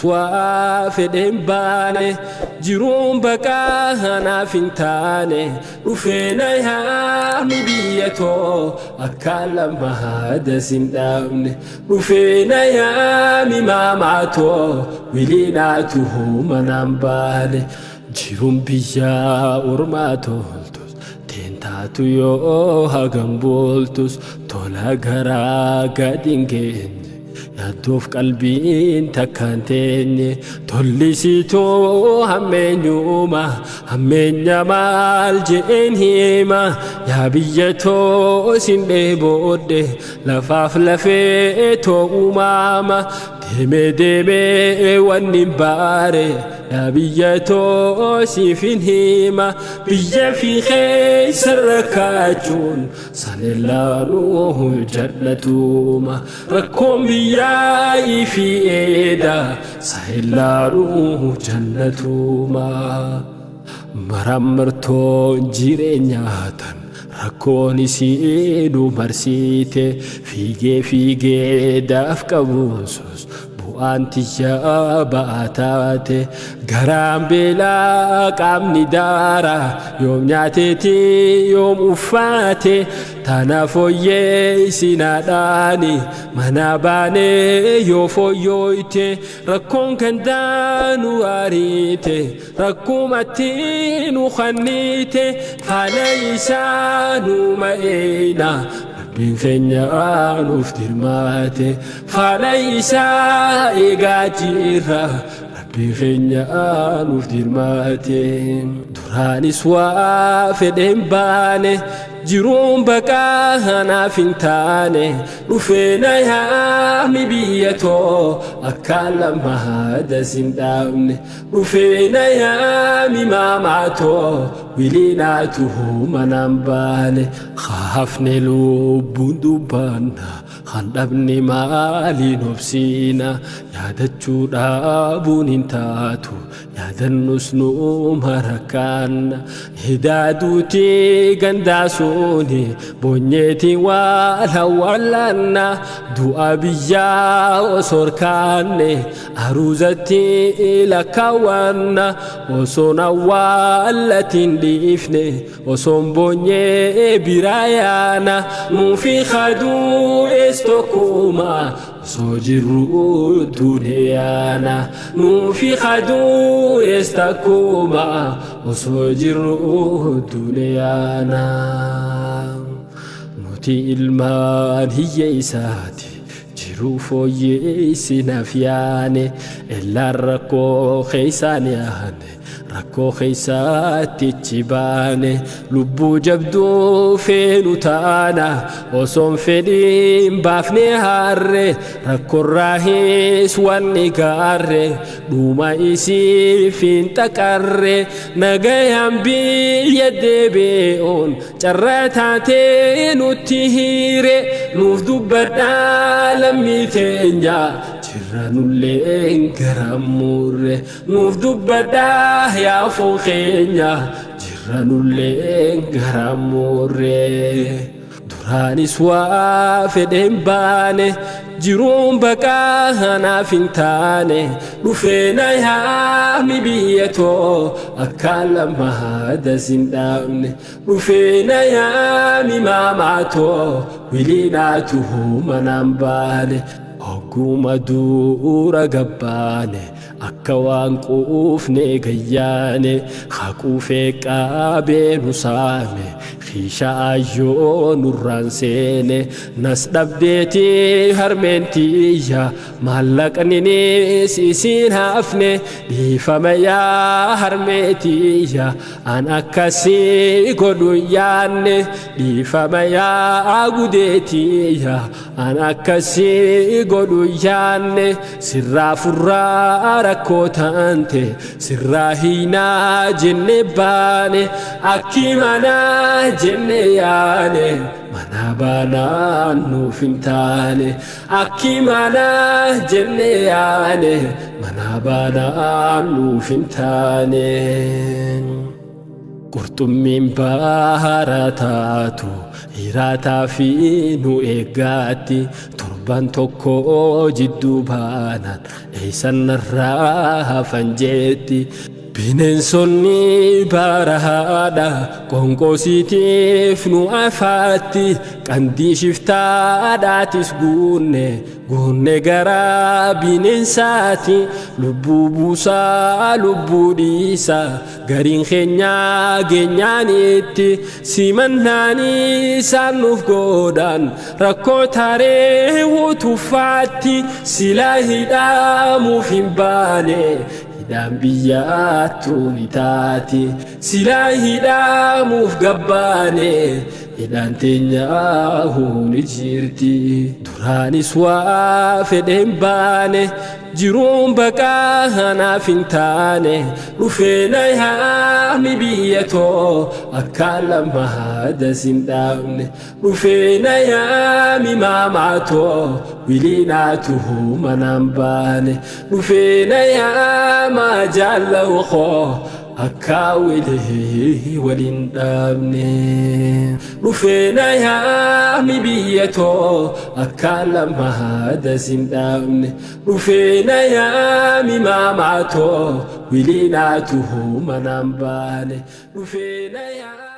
Waa fedheen baane, jiruun baqaa naaf hin taane. Dhufee na yaami biyya too, akka lama haada sin dhaabne. Dhufee na yaami maamaa too, wiliinaatu manaan baane. Jiruun biyya ormaa toltus, teentaatu yoo hagam booltus, tola garaa gad hin geenye. Yaaddoof qalbiin takkaan teenye. Tollisituu hammeenyuma, hammeenya maal je'een hima? Yaa biyya too, sin dheeboodhe, lafaaf lafee too uumaama. Deemee deemee wanni hin baare, yaa biyya too, siif hin hima. Biyya fi keessa rakkaachuun sanellaanuu jallatuma. Rakkoon biyyaa ifi eeda, sahellaanuu jannatuma. Marammartoon jireenyaa tan rakkoon isiinu marsiite, fiigee fiigee daaf qabuusus bu'aan tiyyaa ba'aa taate. Garaan beelaa, qaamni daara, yoom nyaateeti, yoom uffaate? Tana fooyyee isinaadhaani mana baanee yoo fooyyooyte. Rakkoon kan daanu ariite, rakkumatti nu kannite, faala isaa nu ma'eena. Rabbiin keenya nuuf dirmaate, faala isaa eegaa jirra. Rabbiin keenya nuuf dirmaate. Duraanis waa fedheen baane, jiruun baqaa naaf hin taane. Dhufee na yaami biyya too, akka lama haada sin dhaabne. Dhufee na yaami maamaa too, wiliinaatu manaan baane. Hafne lubbuun dubbanna, kan dhabne maaliin obsiina? Yaadachuu dhaabuun hin taatu, yaadannus nu marakkaanna. Hidaaduuti gandaasuuni boonyeetiin waan hawwallanna. Du'a biyyaa osoo kaanne, aruuzatti lakkaawwanna. Osoon awwaallatiin dhiifne, osoon boonyee biraa yaana. Nuufi kaduu'es tokkuma, osoo jirru duniyaana. Nuufi kaduu'es takkuma, osoo jirru duniyaana. Nuti ilmaan hiyyeessaati, jiruu fooyyeessinaaf yaane. Ellaan rakkoo keessaan yaane, rakkoo keessaatti ichi baane. Lubbuu jabduu feenu taana, osoon fedhiin baafne harre. Rakkoorraahis wanni gaarre, dhuma isiif hin xaqarre. Nagayaan biyya deebi'uun carraa taatee nutti hiire. Nuuf dubbadhaa lammii teenya, jirra nulleen garammuurre. Nuuf dubbadhaa yaa foon keenya, jirra nulleen garammuurre. Duraanis waa fedheen baane, jiruun baqaa naaf hin taane. Dhufee na yaami biyya too, akka lama haada sin dhaabne. Dhufee na yaami maamaa too, wiliinaatu manaan baane. Hogguma duura gabbaane, akka waan quufne gayyaane. Haquufee qabee nu saame, kiisha ayyoo nurraan seene. Nas dhabdeeti harmeen tiyya, maallaqninis isiin hafne. Dhiifama yaa harmee tiyya, an akkasii godhu yaanne. Dhiifama yaa gudeetiyya, an akkasii godhu yaanne. Sirraa furraa rakkoo taante, sirraa hiinaa jenne baane. Akki manaa jenne yaane, mana baanaan nuuf hin taane. Akki manaa jenne yaane, mana baanaan nuuf hin taane. Qurxummiin bahara taatu hiraataa fi nu eeggaatti. Torba. Torbaan tokko jidduu baanaan eeysan narraa hafan jetti. Bineensonni barahaadha qoonqoosiitiif nu afaatti, qandii shiftaadhaatis guunne guunne garaa bineensaati. Lubbuu buusaa lubbuu dhiisaa gariin keenyaa geenyaanitti, simannaanii isaan nuuf godhan rakkoo taaree tuffaatti. Silaa hidhamuuf hin baane, hidhaan biyyaattuu ni taati. Silaa hidhamuuf gabbaane, hidhaan teenyaahu ni jirti. Duraanis waa fedheen baane, jiruun baqaa naaf hin taane. Dhufee na yaami biyya too, akka lammaada sin dhaabne. Dhufee na yaami maamaatoo, wiliinaatu manaan baane. Dhufee na yaama jaallawu koo, akka wilee waliin dhaabne. Dhufee na yaami biyya too, akka lammaada sin dhaabne. Dhufee na yaami maamaatoo, wiliinaatu manaan baane. Dhufee na yaami.